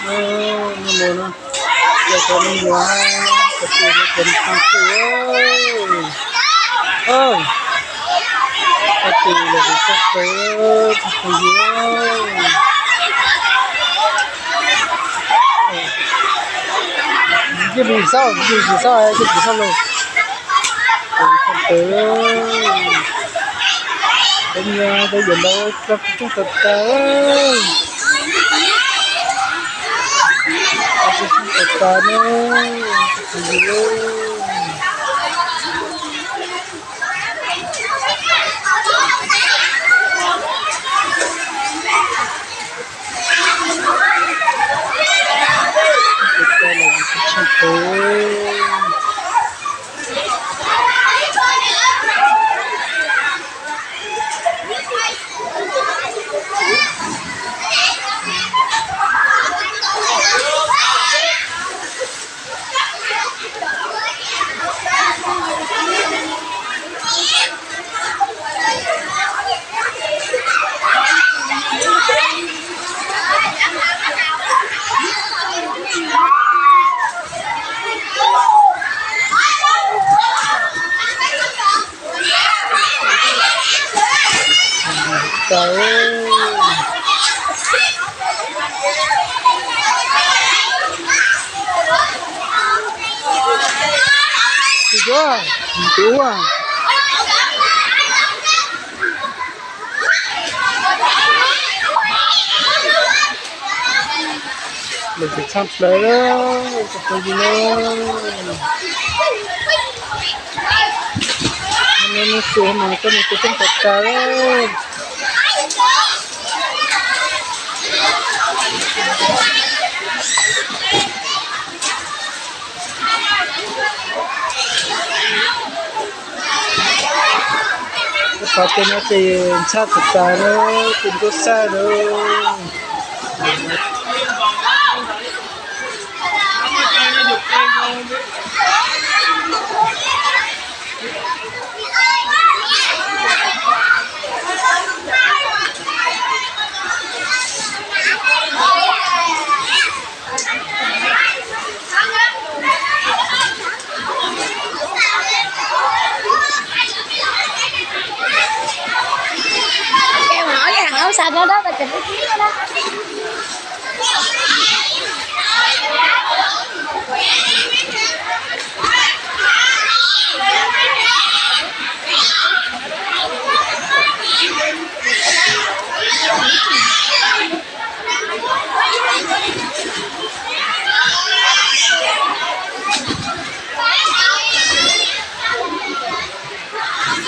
Nub nua no, cov nub nua, cov tus cov tag tus, cov tus los tsis txhob plaws, txhob plaws yus. Cia li xauj, cia li xauj, cia li xauj los. Txhob plaws, peb nyob peb yuav ntau, txhob txhob tag, txhob tag na. Lawv tsis tshaj plaws, tsis tau yus na. Nub nua xwb mas koj nws tus kheej tas tas lawm. Qhov twg no ces ntshaj tas tas na, tus ntsuab saj na.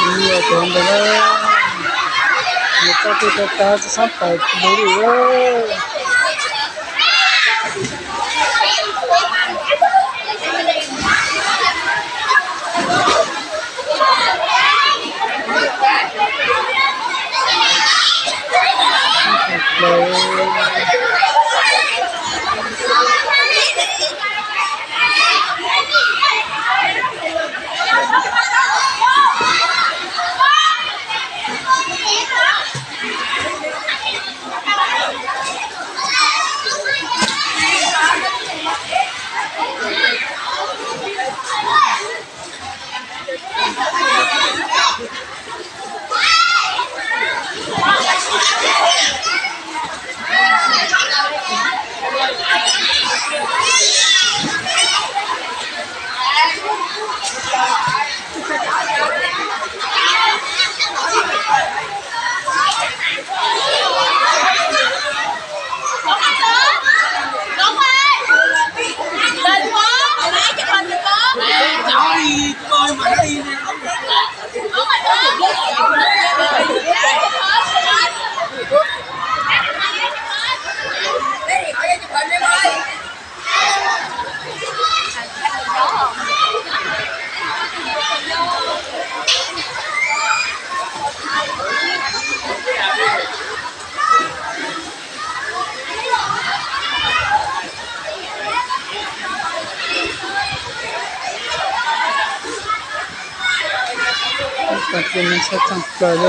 Tus ntawd na, nws tau tus tau tas tsis txhob pais tus li. Tab sis nws tshaj tshaj plaws li.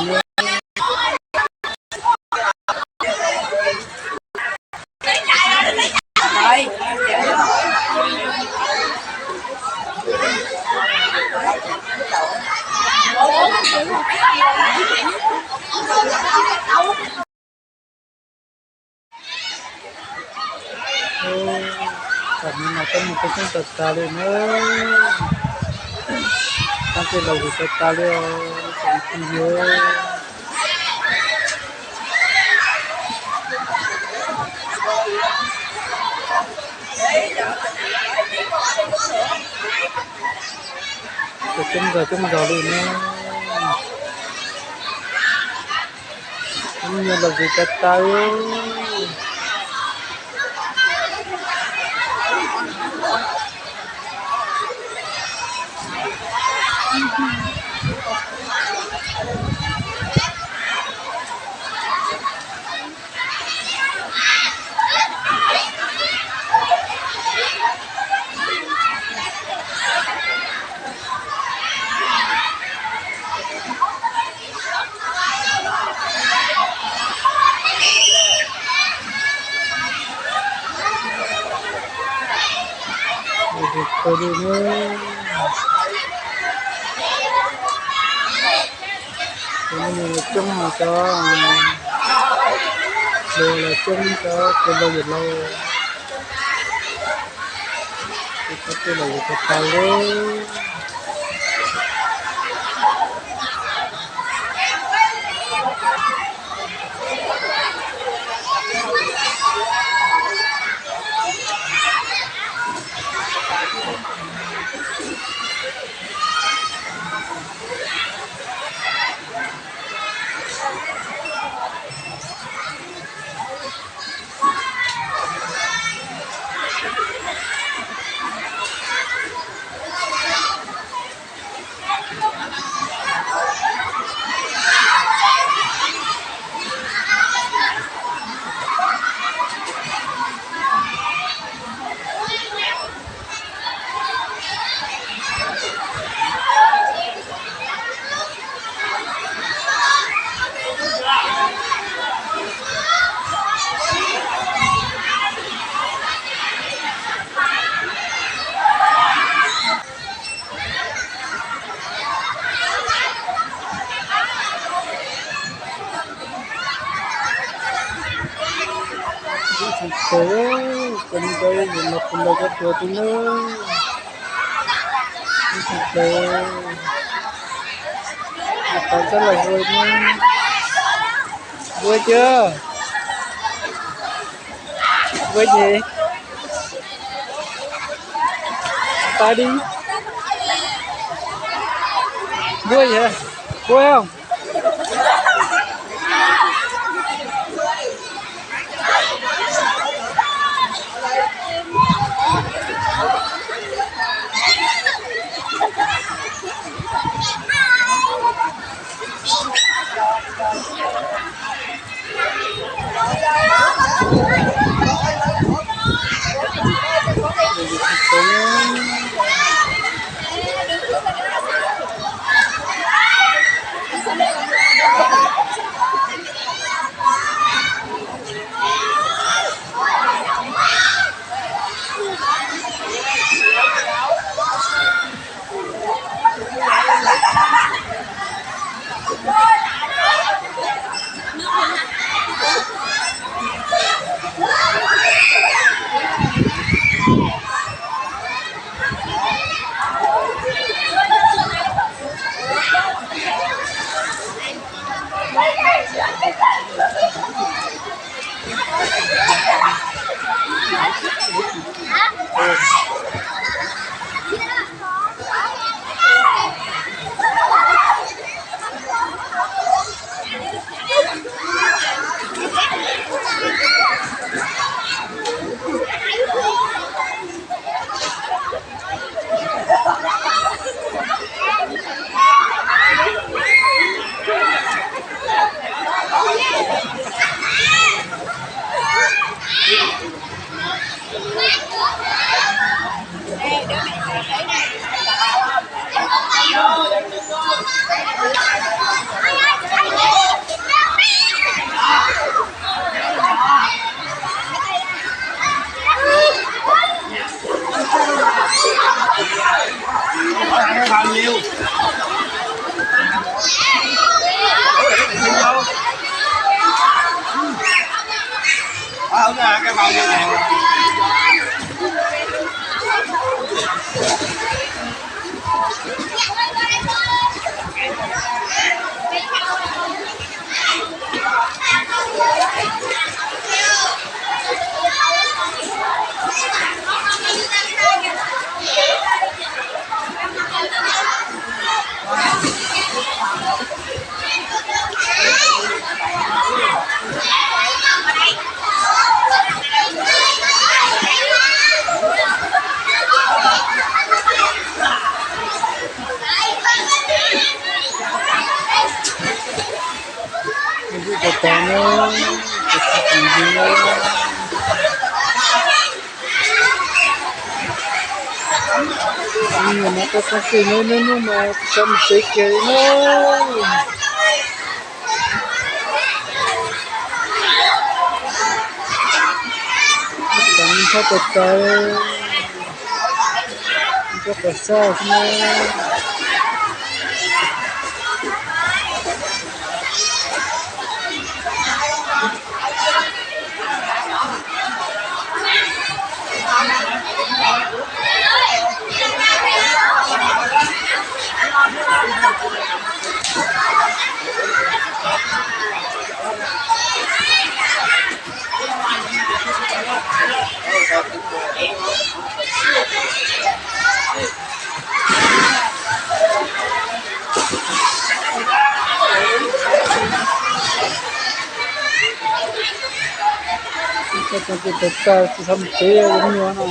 li na. Tam sim no coob coob tas tas li na. Coob tej laus zis tas tas li os. Coob zog coob zog li na. Coob nyuag laus zis tas tas li. Kawg li na. Cov me nyuam los coob, cov hluas los coob, cov tus laus yawm laus, cov tej laus yawm tau tau lawm. Ib txhais tes, cov niam cov txiv los kuv ntaus koj tuag tib nub. Ib txhais tes, tas sab los ua, ua cia, ua ces tas li, ua ces, ua. Nim no peb phooj ywg neb hnub no tsis tau mus tsev kiag li na. Txog tau taws, txog qhov sab xwb na. Txog tus tawg tag tsis tau mus tsev li me nyuam no.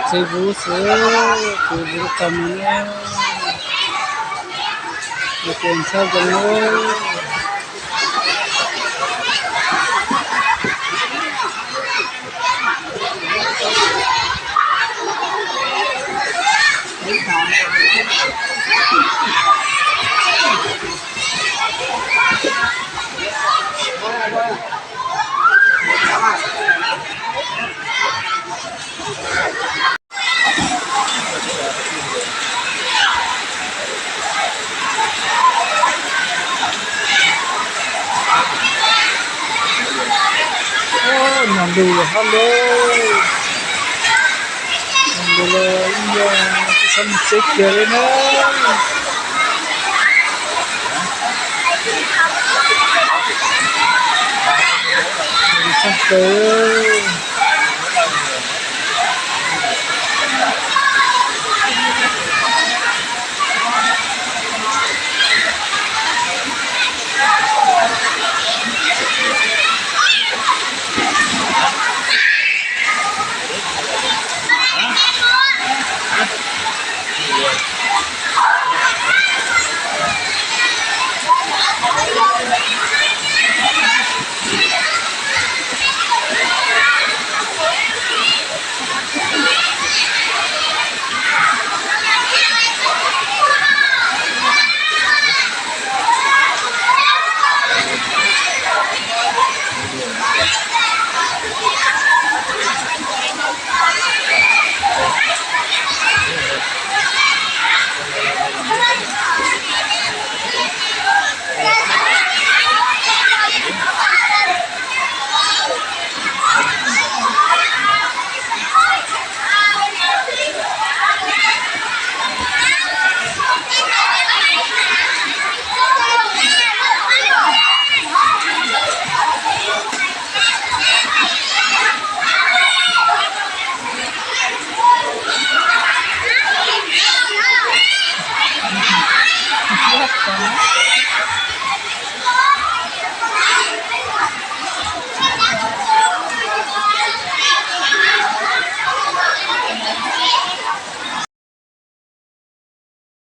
Txiv vub xwb, txiv vub tau mus ne, tus ntxhab zoo. Nyob ntu hab lauj, nyob ntu los ib yam tsis txhob mus tsev kiag li na. Txhob kawg.